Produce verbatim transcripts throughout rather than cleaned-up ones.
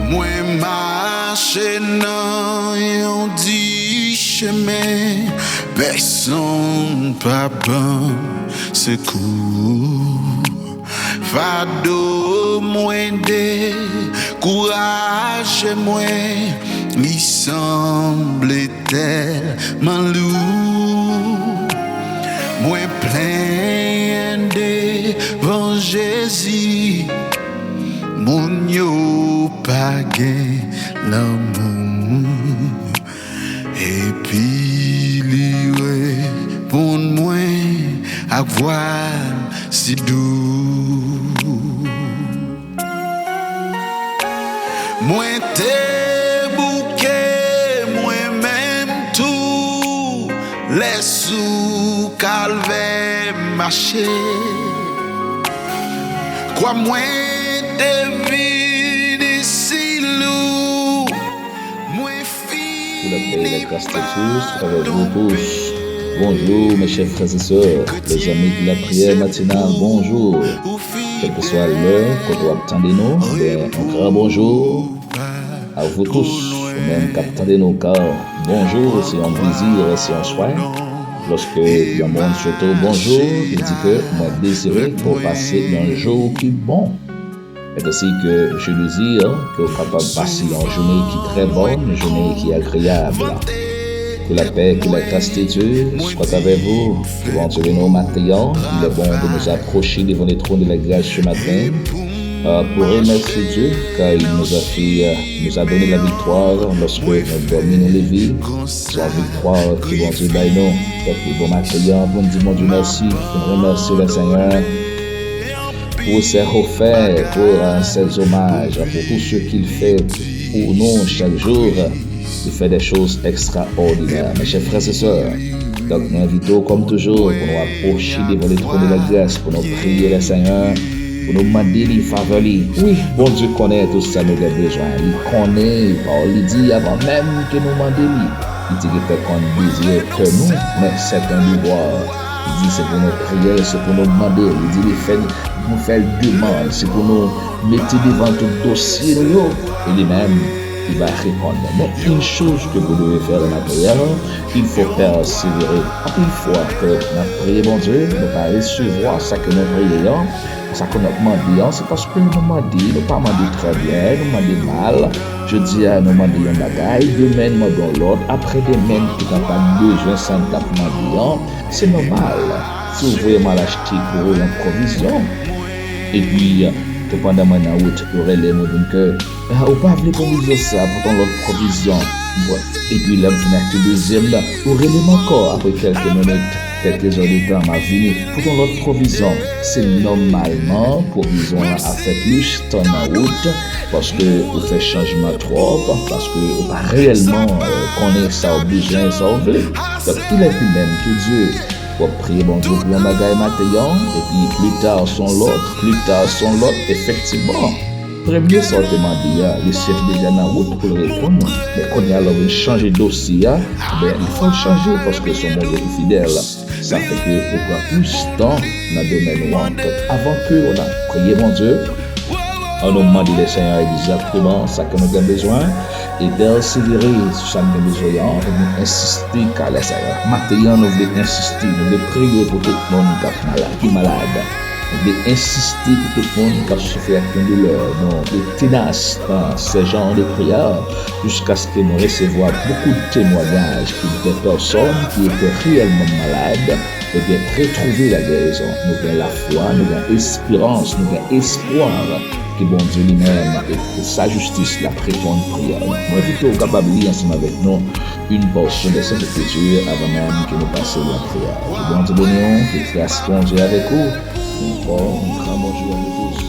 Mwen mache nan yon di chemen, pèsonn pa ban sekou. Fado mwen dekouraje mwen, li sanble tèlman lou. Mwen plenyen devan Jezi, moun yo pa gen lanmou. Epi li reponn mwen ak vwa l si dou. Mwen te bouke mwen menm tou, lè sou kalvè m mache. Kwa mwen te vini si lou, mwen Pou la paix et la grâce de Dieu soit avec vous tous. Bonjour, mes chers frères et sœurs, les amis de la prière matinale, bonjour. Quelle que soit l'heure kote w ap tande nou, ben, un grand bonjour à vous tous. Ou menm k ap tande nou, ka bonjou, se yon plezi, se yon swè. Lòske yon moun swete w bonjou, li di ke mwen dezire ke w pase yon jou ki bon. Et ainsi que je désire que w kapab pase yon jounen ki trè bòn, yon jounen ki agreyab. Que la paix, que la grâce de Dieu soit avec vous. Ke Bondye beni w maten an. Il est bon de nous approcher devant le trône de la grâce ce matin, euh, pour remercier Dieu car il nous a fait, euh, nous a donné la victoire lorsque nou dòmi nou leve. Se yon viktwa ke Bondye bay nou. Donk, bon maten an, pou n di Bondye mèsi, pou n remèsye le Senyè pour ses offertes, pour, euh, ses hommages, pour tout ce qu'il fait pour nous chaque jour. Il fait des choses extraordinaires. Mes chers frères et sœurs, donk, nou envite w, kòm toujou, pou nou apwoche devan le trône de la grâce, pou nou priye le Senyè, pou nou mande li favè li. Wi, Bondye konnen tout sa nou gen bezwen. Li konnen, pawòl li di, avan menm ke nou mande li, li te gentan konn dezi kè nou, men c'est un devoir. Li di se pou nou priye, se pou nou mande. Li di li fè nou fè l demann, se pou nou mete devan l tout dosye nou yo, e li menm, li va reponn nou. Men, une chose que vous devez faire dans la prière, il faut persévérer. Anpil fwa ke n ap priye Bondye, nou pa resevwa sa ke nou priye an, sa ke n ap mande an, se paske nou mande, nou pa mande trè byen, nou mande mal. Jodi a, nou mande yon bagay, demen, nou mande yon lòt, apre demen, nou kapab bezwen sa n t ap mande an. Se nòmal. Si w vrèman al achte pou ou yon pwovizyon, epi, te pandan mwen nan wout, yo rele m, yo di m ke, ah, ou pa vle pwovizyon sa, pou ton lòt pwovizyon. Bon, epi lè m fin achte dezyèm nan, yo rele m ankò, apre kèlke minit, kèlke zè de tan, m ap vini, pou ton lòt pwovizyon. Se nòmalman, pwovizyon an ap fè plis tan nan wout, paske ou fè chanjman twòp, paske ou pa reyèlman, euh, konnen sa w bezwen, sa w vle. Donk, il est de même que Dieu. W ap priye Bondye pou yon bagay maten an, epi pli ta se yon lòt, pli ta se yon lòt, efektivman. Premye sa w te mande a, le Senyè te deja nan wout pou l reponn ou. Men kounye a, lè w vin chanje dosye a, ben, il fò l chanje, paske se yon Bondye ki fidèl. Sa fè ke ou pran plis tan nan domèn ou an. Donk, avan ke w nan priye Bondye, ann nou mande le Senyè egzakteman sa ke nou gen bezwen, e pèsevere sou sa n gen bezwen an, e nou ensiste ka le Senyè. Maten an, nou vle ensiste, nou vle priye pou tout moun k ap mala-, ki malad. Nou vle ensiste pou tout moun k ap soufri ak yon doulè. Nou vle tenas nan se jan de priyè, jiskaske nou resevwa bokou de temwayaj de pèsòn ki te reyèlman malad, ebyen, retwouve lagèrizon. Nou gen lafwa, nou gen esperans, nou gen espwa ke Bondye li menm, e sa jistis, l ap reponn priyè nou. Mwen envite w kapab li ansanm avèk nou yon pòsyon de Sent Ekriti avan menm ke nou pase nan priyè. Ke Bondye beni w, ke gras Bondye avèk ou. Yon fò, yon gran bonjou a nou tous.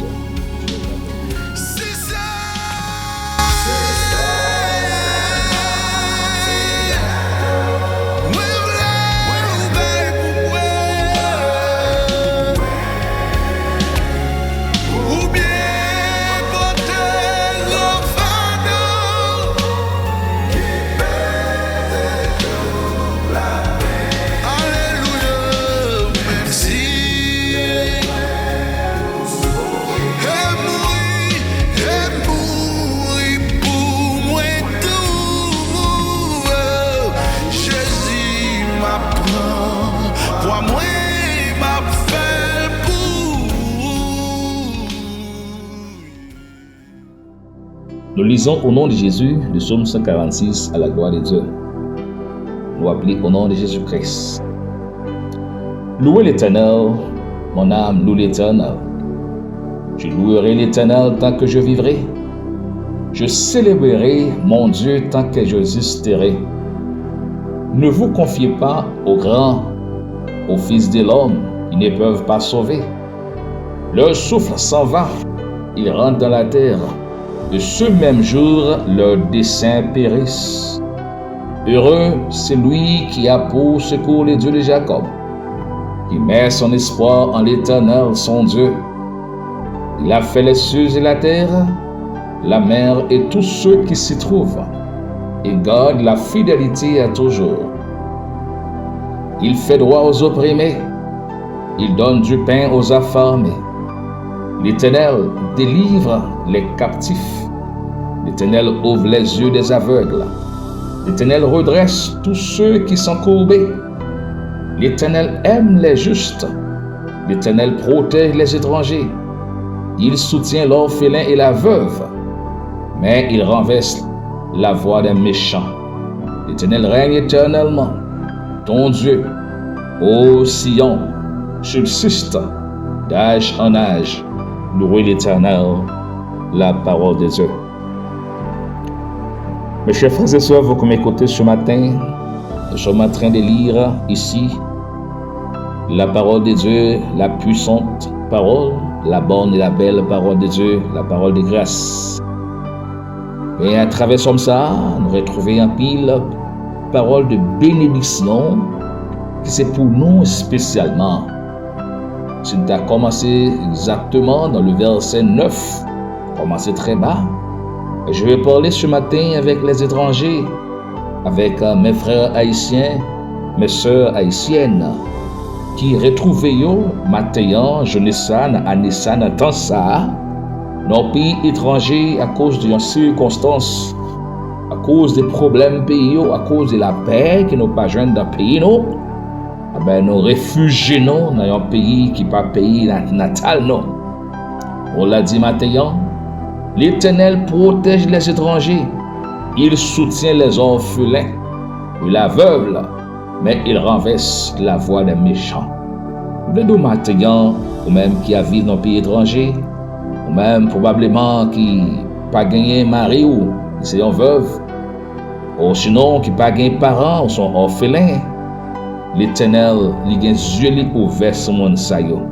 Nous lisons au nom de Jésus le psaume cent quarante-six à la gloire de Dieu. Nou ap li au nom de Jésus-Christ. Louez l'Éternel, mon âme loue l'Éternel. Je louerai l'Éternel tant que je vivrai. Je célébrerai mon Dieu tant que j'existerai. Ne vous confiez pas aux grands, aux fils de l'homme, ils ne peuvent pas sauver. Leur souffle s'en va, ils rentrent dans la terre, et ce même jour leurs desseins périssent. Heureux celui qui a pour secours le Dieu de Jacob, qui met son espoir en l'Éternel son Dieu. Il a fait les cieux et la terre, la mer et tout ce qui s'y trouve, et garde la fidélité à toujours. Il fait droit aux opprimés, il donne du pain aux affamés. L'Éternel délivre les captifs. L'Éternel ouvre les yeux des aveugles. L'Éternel redresse tous ceux qui sont courbés. L'Éternel aime les justes. L'Éternel protège les étrangers. Il soutient l'orphelin et la veuve, mais il renverse la voie des méchants. L'Éternel règne éternellement. Ton Dieu, ô Sion, subsiste d'âge en âge. Louez l'Éternel, la parole de Dieu. Mes chers frères et sœurs, vous qui m'écoutez ce matin, nous sommes en train de lire ici la parole de Dieu, la puissante parole, la bonne et la belle parole de Dieu, la parole de grâce. E atravè sòm sa a, nou retwouve anpil pawòl de benediksyon ki se pou nou espesyalman. Si n ta kòmanse egzakteman nan le vèsè nèf, kòmanse trè ba, je vais parler ce matin avec les étrangers, avec mes frères haïtiens, mes sœurs haïtiennes, ki retwouve yo maten an, jounen sa, nan ane sa, nan tan sa a, nan yon peyi etranje akoz de yon sikonstans, akoz de pwoblèm peyi yo, akoz de lapè ke nou pa jwenn nan peyi nou, enben, nou refijye nou nan yon peyi ki pa peyi na- natal nou. Pawòl la di maten an, L'Éternel protège les étrangers, il soutient les orphelins et la veuve, mais il renverse la voie des méchants. M vle di w maten an, ou menm ki ap viv nan peyi etranje, ou menm pwobableman ki pa genyen mari w, ki se yon vèv, osinon ki pa gen paran, ou se yon òfelen, Letènèl, li gen zye li ouvè sou moun sa yo.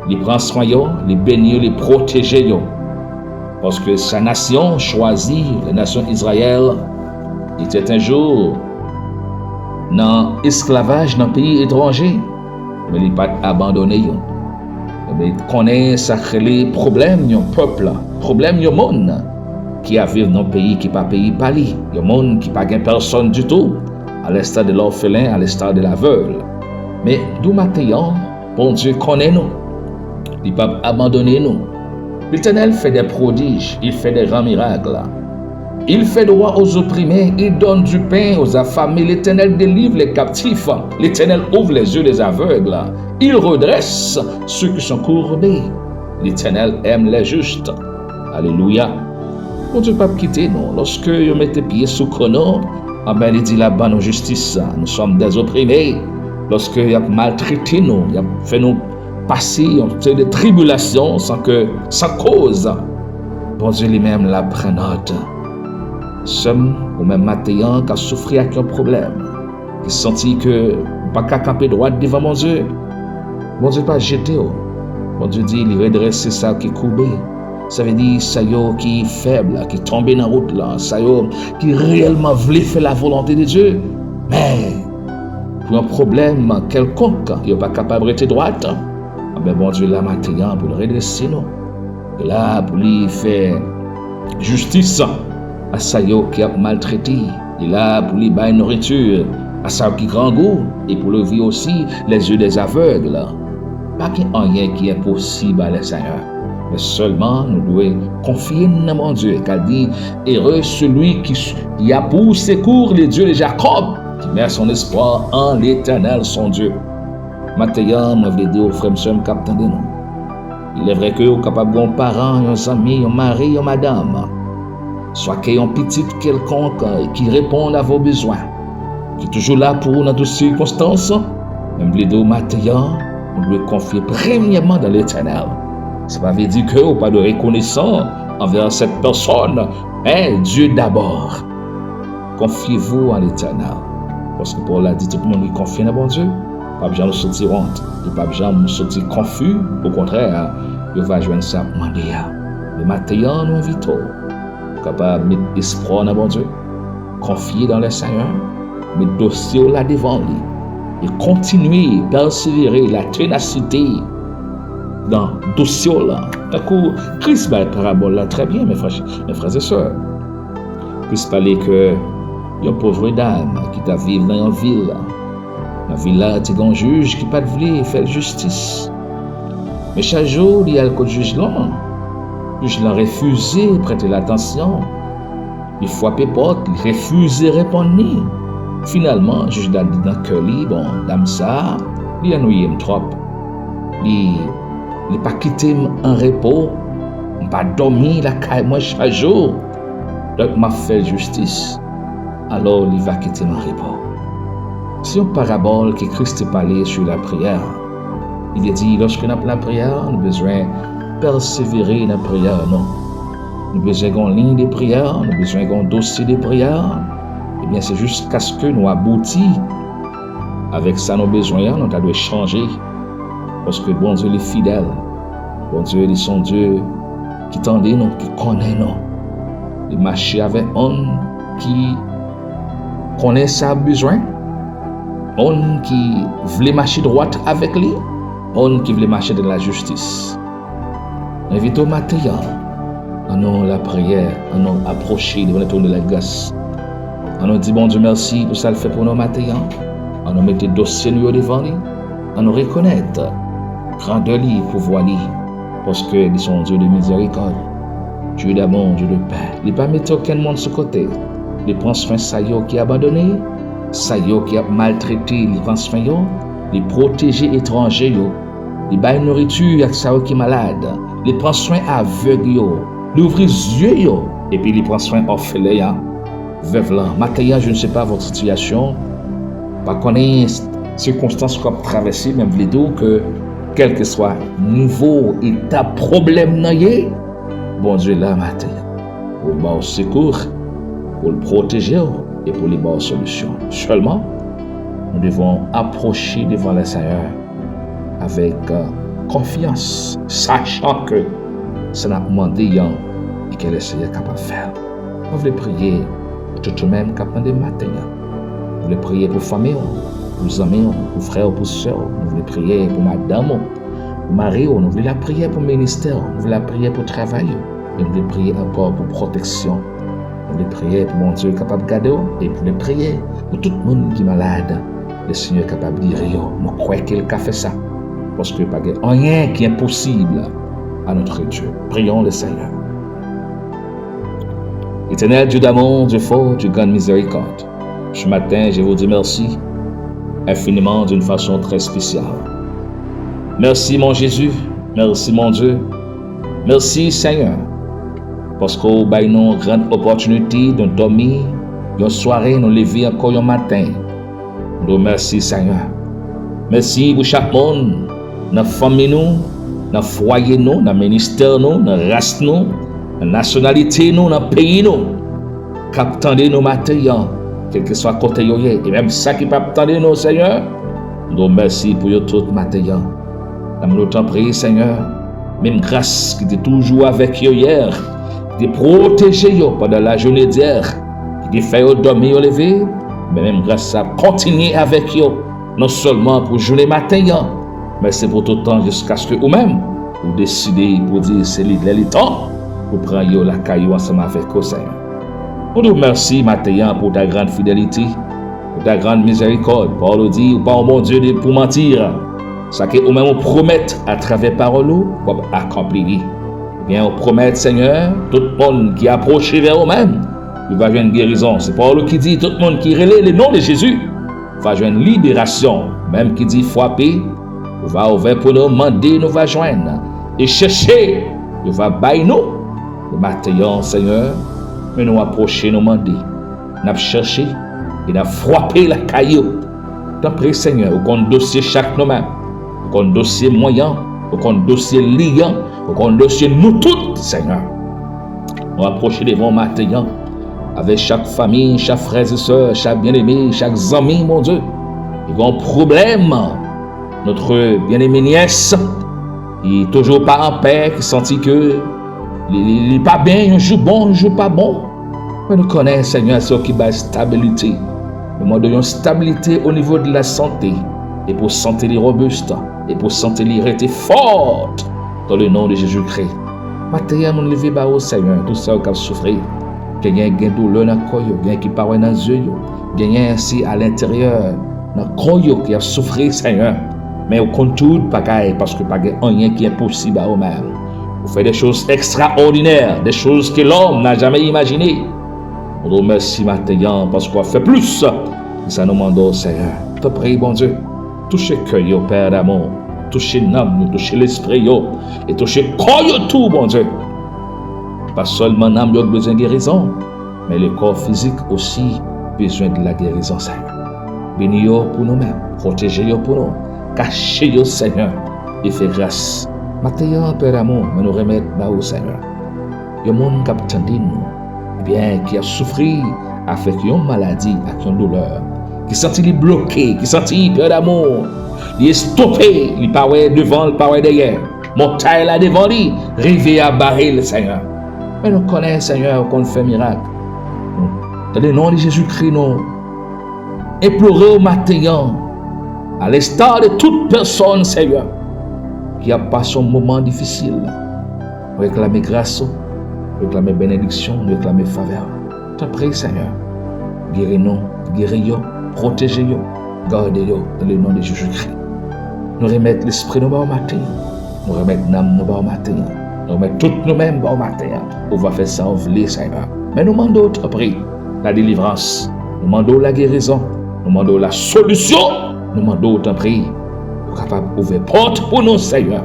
Li pran swen yo, li beni yo, li pwoteje yo. Paske sa nasyon chwazi, la nasyon Izrayèl, li te te jou nan esklavaj nan peyi etranje, men li pa t abandone yo. Ebyen, konnen sa k rele pwoblèm yon pèp la, pwoblèm yon moun ki ap viv nan peyi ki pa peyi pa li, yon moun ki pa gen pèsòn ditou, à l'instar de l'orphelin, à l'instar de la veuve. Men, di w maten an, Bondye konnen nou. Li p ap abandone nou. L'Éternel fait des prodiges, il fait des grands miracles. Il fait droit aux opprimés, il donne du pain aux affamés, l'Éternel délivre les captifs, l'Éternel ouvre les yeux des aveugles, il redresse ceux qui sont courbés. L'Éternel aime les justes. Alelouya. Bondye p ap kite nou. Lòske yo mete pye sou kou nou, anben, li di l ap ban nou jistis. Nous sommes des opprimés. Lòske y ap maltrete nou, y ap fè nou pase yon seri de tribilasyon san ke, san koz, Bondye li menm l ap pran nòt. Sè m, ou menm maten an k ap soufri ak yon pwoblèm, ki santi ke ou pa ka kanpe dwat devan Bondye, Bondye pa jete w. Bondye di li redrese sa ki koube. Sa vle di sa yo ki fèb la, ki tonbe nan wout la, sa yo ki reyèlman vle fè la volonte de Dye. Men, pou yon pwoblèm kèlkonk, yo pa kapab rete dwat. Anben, Bondye la maten an pou l redrese nou. Li la pou li fè jistis a sa yo ki ap maltrete. Li la pou li bay nouriti a sa yo ki grangou, e pou louvri osi les yeux des aveugles. Pa gen anyen ki enposib a Lesenyè. Men sèlman nou dwe konfye n nan Bondye, k ap di, Heureux celui qui, qui a pour secours le Dieu de Jacob, qui met son espoir en l'Éternel son Dieu. Maten an, mwen vle di w, frè m, sè m k ap tande nou, il est vrai ke ou kapab gen yon paran, yon zanmi, yon mari, yon madanm swa ke yon pitit kèlkonk ki reponn avè w bezwen, ki toujou la pou ou nan tout sikonstans, men m vle di w maten an, ou dwe konfye premyèman dan Letènèl. Sa pa vle di ke ou pa dwe rekonesan anvè sèt pèsòn, men Dye dabò. Confiez-vous en l'Éternel. Paske Pòl la di tout moun ki konfye nan Bondye p ap janm soti wont, yo p ap janm soti konfi, okontrè, yo va jwenn sa y ap mande a. Men maten an, nou envite w kapab met espwa w nan Bondye, confiez dans le Seigneur, met dosye w la devan li, e kontinye pèsevere, la tenasite nan dosye w la. Tankou Kris bay parabòl la trè byen, mes frères, mes frères et sœurs. Kris pale ke yon pòv dam ki t ap viv nan yon vil. Nan vil la, te gen yon jij ki pa t vle fè l jistis. Men chak jou, li al kot jij lan. Jij lan refize prete l atansyon. Li frape pòt, li refize reponn li. Finalman, jij la di nan kè li, bon, dam sa a, li annuiye m twòp. Li, li pa kite m an repo. M pa dòmi lakay mwen chak jou. Donk, m ap fè l jistis. Alò, li va kite m an repo. Se yon parabòl ke Kris te pale sou lapriyè. Li te di, lòske n ap lapriyè, nou bezwen pèsevere nan priyè nou. Nou bezwen gen yon liy de priyè, nou bezwen gen yon dosye de priyè. Ebyen, se jiskaske nou abouti avèk sa nou bezwen an, nou ta dwe chanje. Paske Bondye, li fidèl. Bondye, li se yon Dye ki tande nou, ki konnen nou. Li mache avèk moun ki konnen sa y ap bezwen, moun ki vle mache dwat avèk li, moun ki vle mache nan lajistis. M envite w maten an, ann nou lapriyè, ann nou apwoche devan lètwòn de lagras. Ann nou di Bondye mèsi pou sa l fè pou nou maten an. Ann nou mete dosye nou yo devan li. Ann nou rekonèt grandè li, pouvwa li, paske li se yon Dye de mizerikòd, Dye damou, Dye de pè. Li pa mete okenn moun sou kote. Li pran swen sa yo ki abandone, sa yo ki ap maltrete, li pran swen yo, li pwoteje etranje yo, li bay nouriti ak sa yo ki malad, li pran swen avèg yo, li ouvri zye yo, epi li pran swen òfelen an, vèv lan. Maten an, je ne sais pas votre situation, pa konnen sikonstans w ap travèse, men m vle di w ke kèlkeswa nivo, eta, pwoblèm nan ye, Bondye la maten an pou l ba w sekou, pou l pwoteje w e pou li ba w solisyon. Sèlman, nou devon apwoche devan Lesenyè avèk, euh, konfyans, sachan ke sa n ap mande an, e ke Lesenyè kapab fè l. Mwen vle priye pou tout ou menm k ap tande m maten an. Nou vle priye pou fanmi w, pou zanmi w, pou frè w, pou sè w. Nou vle priye pou madanm ou, pou mari w. Nou vle lapriyè pou ministè w. Nou vle lapriyè pou travay ou. E nou vle priye ankò pou pwoteksyon. Nou vle priye pou Bondye kapab gade w. E nou vle priye pou tout moun ki malad. Lesenyè kapab geri yo. Nou kwè ke l ka fè sa. Paske pa gen anyen ki enposib a notre Dieu. Prions le Seigneur. Éternel Dieu d'amour, Dieu fort, Dieu grande miséricorde, ce matin, je vous dis merci infiniment d'une façon très spéciale. Merci, mon Jésus. Merci, mon Dieu. Merci, Seigneur. Paske w bay nou yon gran opòtinite, nou dòmi yon sware, nou leve ankò yon maten. Nou di w mèsi, Senyè. Mèsi pou chak moun nan fanmi nou, nan fwaye nou, nan ministè nou, nan ras nou, nan nasyonalite nou, nan peyi nou, k ap tande nou maten an, kèlkeswa kote yo ye, e menm sa ki p ap tande nou, Senyè, nou di w mèsi pou yo tout maten an. Nan nou tanpri, Senyè, menm gras ki te toujou avèk yo yè, ki te pwoteje yo pandan lajounen dyè, ki te fè yo dòmi yo leve, men menm gras sa ap kontinye avèk yo, non sèlman pou jounen maten an, men se pou tout tan jiskaske ou menm, ou deside pou di se li, lè li tan pou pran yo lakay ou ansanm avèk ou, Senyè. Nou di w mèsi maten an pou ta grann fidelite, pou ta grann mizerikòd. Pawòl ou di, ou pa yon Bondye de pou manti. Sa ke ou menm ou pwomèt atravè pawòl ou, w ap akonpli li. Ebyen, ou pwomèt, Senyè, tout moun ki apwoche vè ou menm, yo va jwenn gerizon. Se pawòl ou ki di, tout moun ki rele le non de Jezi va jwenn liberasyon. Menm ki di, frape, ou va ouvè pou nou, mande, nou va jwenn, e chèche, yo va bay nou. Maten an, Senyè, Men nou apwoche, nou mande, n ap chèche, e n ap frape lakay yo. Tanpri, Senyè, ou konn dosye chak nou menm. Ou konn dosye mwen an, ou konn dosye li an, ou konn dosye nou tout, Senyè. Nou apwoche devan w maten an, avèk chak fanmi, chak frè e sè, chak byeneme, chak zanmi, Bondye, ki gen yon pwoblèm. Notre bien-aimée nièce, ki toujou pa anpè, ki santi ke li, li, li pa byen, yon jou bon, yon jou pa bon. Men nou konnen, Senyè, se ou ki bay stabilite. Nou mande yon stabilite o nivo de la sante, e pou sante li robust, e pou sante li rete fò, dans le nom de Jésus-Christ. Maten an, nou leve ba ou, Senyè, tout sa yo k ap soufri. Genyen gen doulè nan kò yo, genyen ki pa wè nan zye yo, genyen se a lenteryè nan kò yo ki ap soufri, Senyè. Men ou konn tout bagay, paske pa gen anyen ki enposib a ou menm. Ou fè des choses extraordinaires, des choses que l'homme n'a jamais imaginé. Nou di w mèsi maten an, paske w ap fè plis ke sa nou mande w, Senyè. Tanpri, Bondye, touche kè yo, Père d'amour. Touche nanm yo, touche lespri yo, e touche kò yo tou, Bondye. Pa sèlman nanm yo k bezwen gerizon, men le corps physique aussi bezwen de la guérison, Senyè. Beni yo pou nou menm, pwoteje yo pou nou, kache yo, Senyè, e fè gras. Maten an, Père d'amour, men nou remèt ba ou, Senyè. Yon moun k ap tande nou, ebyen, ki ap soufri avèk yon maladi ak yon doulè, ki santi li bloke, ki santi, Père d'amour, li estope, li pa wè devan, li pa wè dèyè, montay la devan li, rivyè a bare l, Senyè. Men nou konnen, Senyè, ou konn fè mirak. Dans le nom de Jésus-Christ, nou enplore w maten an, à l'instar de toute personne, Senyè, ki ap pase yon moman difisil. Nou reklame gras ou, nou reklame benediksyon, nou reklame favè ou. Tanpri, Senyè, geri nou, geri yo, pwoteje yo, gade yo, dans le nom de Jésus-Christ. Nou remèt lespri nou ba ou maten an. Nou remèt nanm nou ba ou maten an. Nou remèt tout nou menm ba ou maten an. Ou va fè sa ou vle, Senyè. Men nou mande w, tanpri, la delivrans. Nou mande w la gerizon. Nou mande w la solisyon. Nou mande w, tanpri, ou kapab ouvè pòt pou nou, Senyè.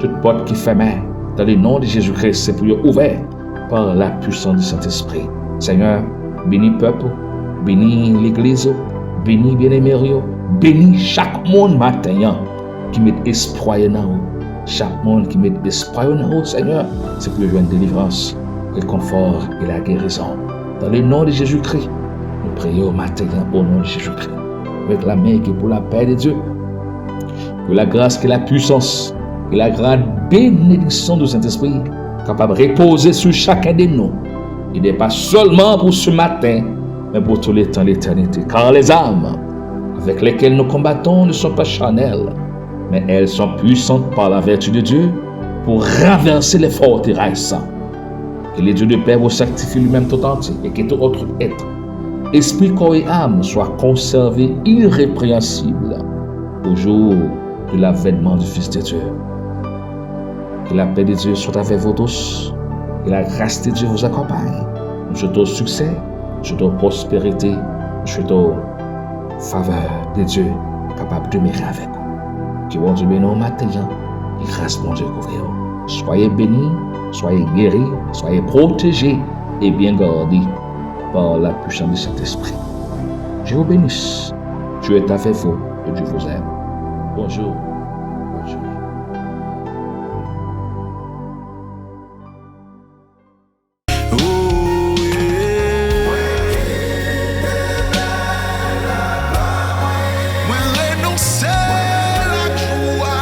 Tout pòt ki fèmen, dans le nom de Jésus-Christ, se pou yo ouvè par la puissance du Saint-Esprit. Senyè, beni pèp ou, beni legliz ou, beni byeneme yo, beni chak moun maten an ki met espwa yo nan ou. Chak moun ki met espwa yo nan ou, Senyè, se pou yo jwenn delivrans, rekonfò e lagerizon. Dans le nom de Jésus-Christ, nou priye w maten an, au nom de Jésus-Christ. Reklame ke pou lapè de Dye, ke lagras, ke lapisans, ke lagra benediksyon de Sentespri kapab repoze sou chakenn de nou, e de pa sèlman pou se maten, men pou tou le tan letènite. Car les armes avec lesquelles nous combattons ne sont pas charnelles, mais elles sont puissantes par la vertu de Dieu pour renverser les forteresses. Que le Dieu de paix vous sanctifie lui-même tout entier et que tout autre être, esprit, corps et âme, soit conservé irrépréhensible au jour de l'avènement du Fils de Dieu. Que la paix de Dieu soit avec vous tous. Que la grâce de Dieu vous accompagne. Nou swete w siksè, nou swete w pwospèrite, nou swete w favè de Dye kapab demere avèk ou. Ke Bondye beni w maten an, ke gras Bondye kouvri w. Soyez bénis, soyez guéris, soyez protégés et bien gardés par la puissance du Saint-Esprit. Dieu vous bénisse. Dieu est avec vous et Dieu vous aime. Bonjour. Bonjour. Oh, yeah. Mwen renonse lajwa.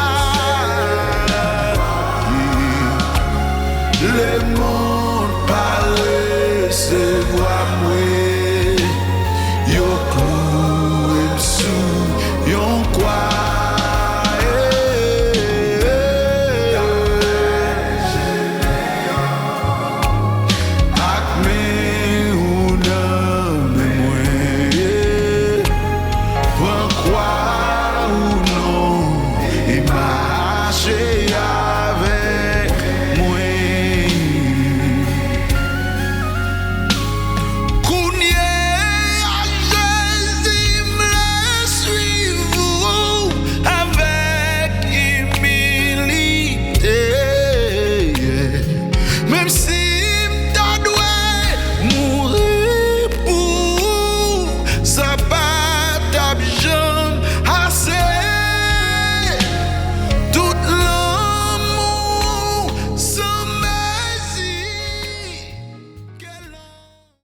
Lemonn pa resevwa mwen.